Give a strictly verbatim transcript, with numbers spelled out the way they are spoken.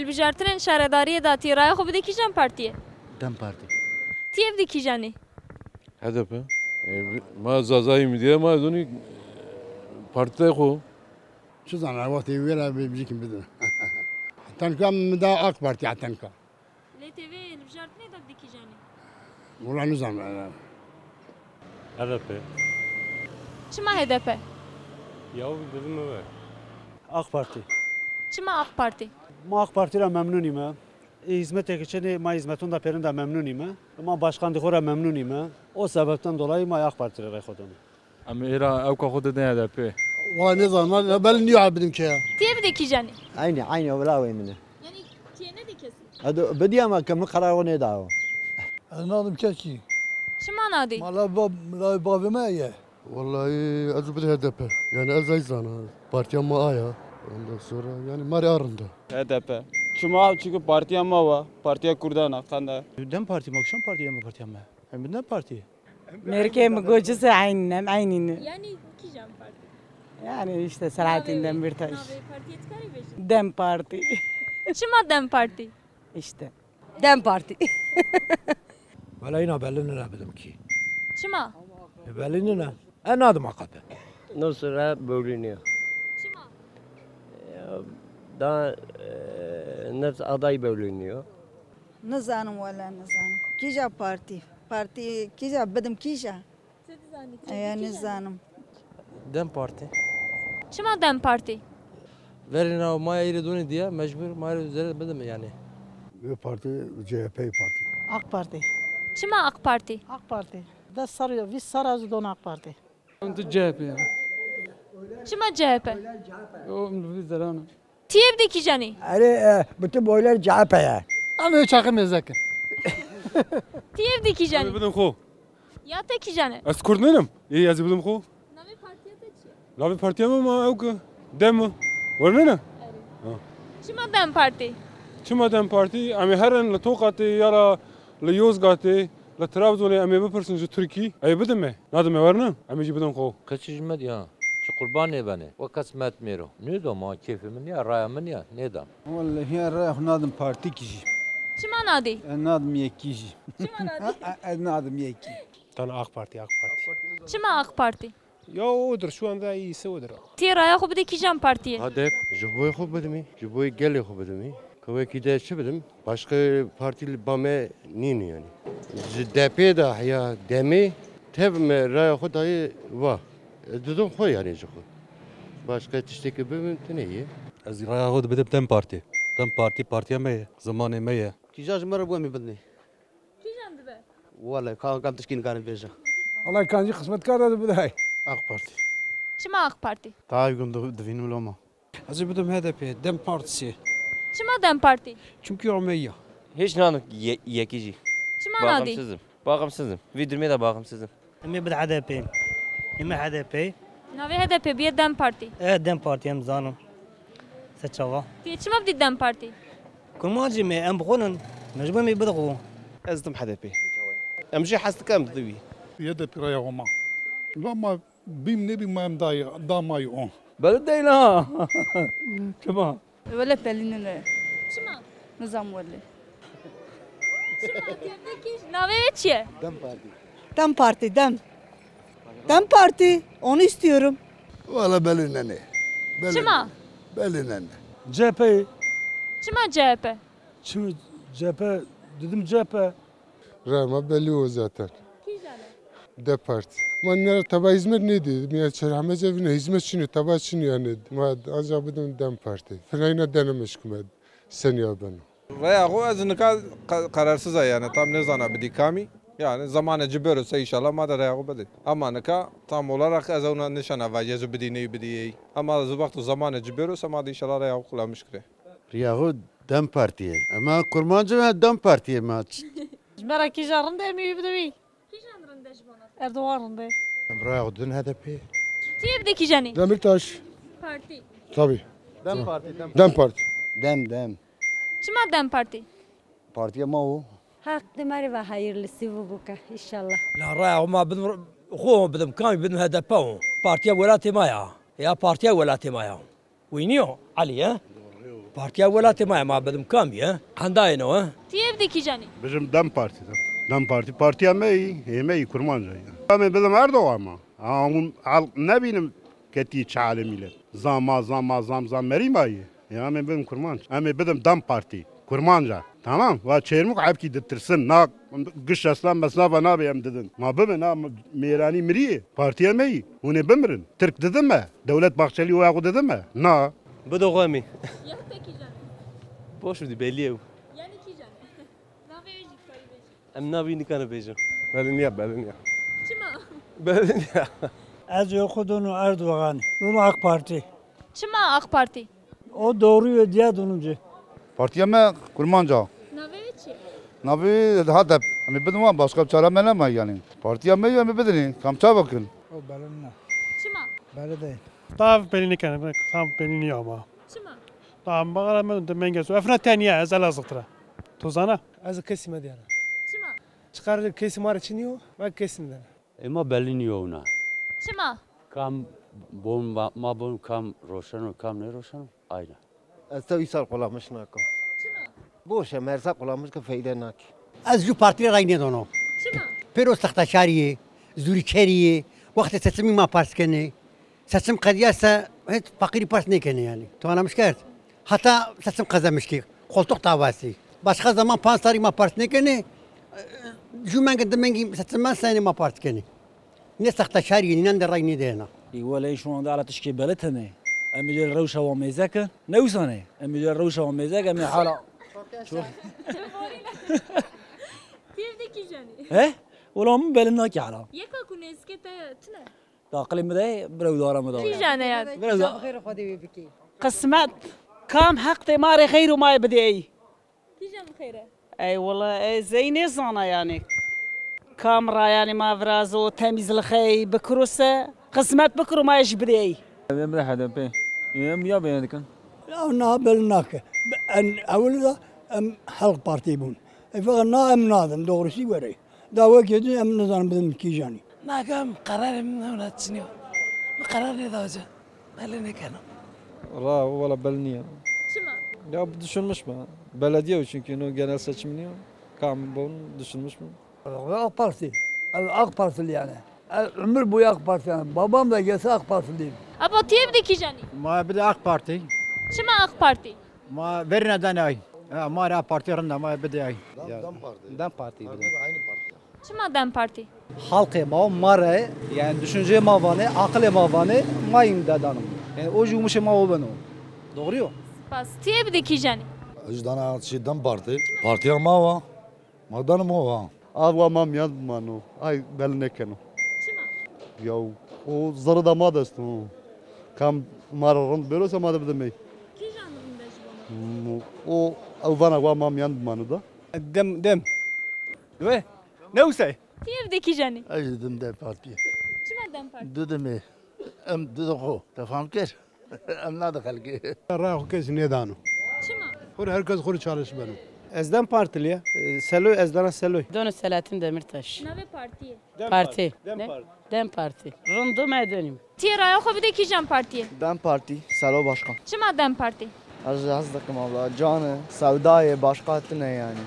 Bijartinên şaredariyê de tî raya xwe bidî kîjan partiyê? DEM Partî. Tî ev dî kîjan î? H D P. E, ma Zazayî mi diye ma zonî partî xwe. Çi zana wextê wê re bê bicîkin bidin. Tenka min da AK Partî, tenka. Lê tê vê li bijartinê de bidî kîjan î? Wela nizanim. H D P. Çima H D P? Yaw dedim mi? AK Partî. Çima AK Partî? Ma AK Partî re memnûnî me. Ê hizmeteke çi ne, ma hizmetûn da pêrin da memnûnî me. Ma başkan di xwe re memnûnî me. O sebepten dolayî ma AK Partî re rê xwe dome. Em êra ewka xwe didin H D P. Wala nêzanim, bel niha bidim ke. Tê bidê kîjanê? Eynî, eynî wila wê min e. Yanî tê nedê kesî? Edo bidiya me ke min qerar xwe nêdayo. Ez nadim kesî. Çima nadî? Ma la ba-, la bavê me ye. Wallahî ez bidê H D P. Yani ez ay zana. Partiya ma aya. Ondan sonra yani mari arında. H D P. Çima? Çünkü partiya ma wa. Partiya Kurdana, qanda. DEM Partî ma kişan partiya me, partiya me. Em bi DEM Partî. Mêrikê min got, cizê eynî ne, em eynî ne. Yanî kîjan partî? Yani işte Selahattin Demirtaş. Navê partiyê dikarî bêjî? DEM Partî. Çima DEM Partî? İşte. DEM Partî. Wela îna belli nine bidim kî. Çima? E, belli nine. E, nadim A K P. Nusra Bowlîniya. Çima? Ya, da, e, nefs aday Bowlîniya. Nizanim wele, nizanim. Kîja partî? Partî kîja bidim kîja? Te dizanî, Eya, nizanim. DEM Partî. Çima DEM Partî? Verê na ma êrê donê diye, mecbur ma êrê zere bidim yani. Vê partî C H P partî. AK Partî. Çima AK Partî? AK Partî. Des sar ya, vîst sar ez don AK Partî. Em tu C H P ya. Çima C H P? O em li vî zerana. Tiyê bidî kîjanî? Erê, e, bütün boylar C H P ye. Em ê çaxê mêze kin. Tiyê bidî kîjanî? Em ê bidin xwe. Ya te kîjan e? Ez Kurd nînim. Ê, ez ê bidim xwe. Navê partiya te çi ye? Navê partiya min ma ew ki DEM e. Wernene? Erê. Ha. Çima DEM Partî? Çima DEM Partî? Em ê herin li Toqatê ya la li Yozgatê, li Trabzonê em ê bipirsin ji Tirkî. Ê bidin me. Nadin me werine. Em ê jî bidin xwe. Keçî ji me diya. Çi qurbanê benê. We kes met mêro. Nêda ma kêfê min ya, raya min ya. Nêda. Wellehî ya raya xwe nadim partî kî jî. Çima nadî? Ez nadim yekî jî. Çima nadî? Ez nadim yekî. Tan AK Parti, AK Parti. Çima AK Parti? Ya odur, şu anda iyisi odur. Tê raya xwe bidê kîjan partiyê? Hadep, ji bo xwe bidimî, ji bo gelê xwe bidimî. Kewekî de çi bidim? Başka partî li ba me nîn yani. Ji D P de ya demê tev me raya xwe dayê va. Ez didim xwe yani ji xwe. Başka tiştekî bibim tine ye. Ez raya xwe dibidim DEM Partî. DEM Partî partiya me ye, zimanê me ye. Kîjan ji me re bo em ê bidinê? Kîjan dibe? Wele, ka-, kam tişkî nikarin bêje. Allah kancî xizmetkar de bidayê. AK Parti. Çima AK Parti? Daha uygun du-, dibînim loma. Ez ê bidim H D P, DEM Partisi. Çima DEM Parti? Çünkü o me ya. Hiç nanik ye-, yekî jî. Çima nadî? Bağımsızım. Bağımsızım. Vî durumê de bağımsızım. Em ê bid H D P. Em ê H D P. Navê H D P bûye DEM Partî. E, DEM Partî em zanin. Se çawa? Tê çima bidî DEM Partî? Kurmancî me, em bi xwe nin. Mecbûr em ê bid xwe. Ez didim H D P. Em jî hez dikin em didin wî. H D P raya xwe ma. Loma bîm nebîm ma em dayê, da mayê on. Belê deyna. Çima? Wele pelî nine. Çima? Nizam wele. Çima? Tevdekî navê wê çi ye? DEM Parti. DEM Parti, DEM. DEM Parti, onu istiyorum. Valla belli nene. Belli Çima? Belli nene. C H P. Çima C H P? Çima C H P? Dedim C H P. Rema belli o zaten. Kîjan e? DEM Parti. Ma nere taba hizmet ne dedi? Miya çerhamece bine hizmet çinî, taba çinî yani. Ma ancak bidin DEM Parti. Finayna denemiş kumed. Sen ya ben. Raya xwe ez nika ka-, kararsız a yani. Tam nêzana bidî kamî. Yani zamanê ci bêro se inşallah ma de raya xwe bidî. Ama nika tam olarak ez ona nişana vajê ji bidî ney bidî. Ama ji wexto zamanê ci bêro se ma de inşallah raya xwe kulamiş kire. Raya xwe DEM Partiye. Ama kurmancî me DEM Partiye ma. Ji me re kîjan rind e em ê wî bidin wî? Kîjan rind e ji bona te? Erdogan rind e. Em raya xwe didin H D P. Tu yê bidî kîjanî? Demirtaş. Partî. Tabii. DEM Parti, DEM. DEM Parti. DEM, DEM. Çima DEM Partî? Partiya ma o. Haq di me re ve hayırlısı bu buka inşallah. La raya xwe ma bidim, xwe bidim, kamî bidim H D P o. Partiya welatê ma ya. Ya partiya welatê ma ya. Wî niyo, Elî, he? Partiya welatê me ye, ma bidim kamî ye? Henda ye ne we? Ti yê bidî kîjanî? Bijim DEM Partî de. DEM Partî partiya me yî, ê me yî, kurmanca ye. Em ê bidim Erdogan ma. Ha, hûn hal nebînim ketî çi halê mîlet. Zama, zama, zam, zam merî ma yî. Ya em ê bidim kurmanc. Em ê bidim DEM Partî. Kurmanca. Tamam? Va Çêrmûk hebkî ditirsin. Na giş eslan mesnafa nabê em didin. Ma bibe na mêranî miriyê. Partiya me yî. Hûn ê bimirin. Tirk didin me. Dewlet Bahçelî waya xwe didin me. Na. Bido xwe mî. Ya te kîjan e? Boş bidî belî ye. Yani kîjan e? Navê wê jî dikarî bêjî. Em navî nikane bêjin. Belî niye, belî niye. Çima? Belî niye. Ez ê xwe dono Erdogan. Dono AK Parti. Çima AK Parti? O doğruyu diye donunca. Partiya me kurmanca. Navê wê çi ye? Navê HDP. Em ê bidin wan, başka çare me nema yani. Partiya me em ê bidin. Kam çava kin? O belli ne. Çima? Belli değil. Tav beni ne kene, tav beni niye ama? Çima? Tav bana me de menge su. Efna teniye ez Elazığ tira. Tozana. Ez kesî me diyara. Çima? Çıkar kesî mare çiniyo, ben kesî me diyara. Ema belî niyo wina. Çima? Kam bon va-, ma bon kam roşeno, kam ne roşeno, ayna. Ez te îsal qulamiş nakim. Çima? Boş e, mersa qulamiş ke feyde nake. Ez ju partî ray nêdano. Çima? Pêro sextekariyê, zûrîkeriyê, wextê seçimî ma pars kenê. Seçim qediya se hêt feqîrî pars nêkenê yani. Tu anamiş kerd. Heta seçim qezemiş ki. Koltuk davası. Başka zaman panc sarî ma pars nêkenê. Ju menge di mengî seçim me seyne ma pars kenê. Ne sextekariyê, nînan de ray nêdeyena. Î welê şu anda ala tişkê belê tene. Em ê rewşa wan mêze kin. Ne wisa ne. Em ê rewşa wan mêze kin, em ê hala. Kî evde kîjanî? He? Wela min belê nake hala. Yeka ku nêzikê te tune. Aqilê min de, birewdara min de. Kîjan e ya? Birewda- Xêr Xwedê wê bikî. Qismet. Kam heq tê ma rê xeyr û mayê bidê ey. Kîjan xêr e? Ey wala, ey zey nêzana yani. Kam ra yani ma virazo temizlixey bikirose, qismet bikiro ma jî bidê ey. Em re HDP. Em ya bêne dikin. Ya na bel nake. En ewil de em Halk Partî bûn. Ey fakat na em nadin, doğrusu were. Da wekî din em nizanin bidim kîjanî. Naka em qerarê min hewna çinî yo. Min qerar nêda hoca. Belê nêkeno. Ra wala belê niye. Çima? Ya bu düşünmüş mü? Belediye çünkü no genel seçim niye? Kam bunu düşünmüş mü? Ve AK Parti. El AK Partili yani. El ömür boyu AK Parti yani. Babam da gelse AK Partiliyim. Abo tu yê bidî kîjanî? Ma bide AK Parti. Çima AK Parti? Ma verine danay. Ha, ma ra parti rinda ma bide ay. Dem, Ya. Dem Parti. Dem Parti bide. Aynı parti. Çima DEM Partî? Halkê ma, ma re, yani düşünceyê ma vanê, aqilê ma vanê, ma yîn de danim. Yani o jûmişê ma o beno. Doğru yo? Spas. Tu yê bidî kîjanî? Ji dana çi DEM Partî. Partiya ma wa. Ma danim o wa. Av wa ma miyan bimano. Ay bel nekeno. Çima? Ya o zerre da ma dest o. Kam ma re rind bêro se ma de bidimey. Kîjan rind e ji bo me? O ew vana wa ma miyan bimano da. Dem, dem. Wê? Ne wisa ye? Tu yê bidî kîjanî? Ez jî didim DEM Partiyê. Çima DEM Partî? Didimê. Em didixo. Te fam kir? Em nadin xelkê. Raya xwe kes nêdano. Çima? Xwe her kes xwe çalış beno. Ez DEM Partili ya. E, Seloy, ez dana Seloy. Dono Selahattin Demirtaş. Navê partiyê? DEM Parti. Parti. DEM Ne? Parti. DEM Parti. Rind me dönüm. Tu yê raya xwe bidê kîjan partiyê? DEM Partî, Selo Başkan. Çima DEM Partî? Ez jî hez dikim abla, can e, sewdayê, başqa tune yani.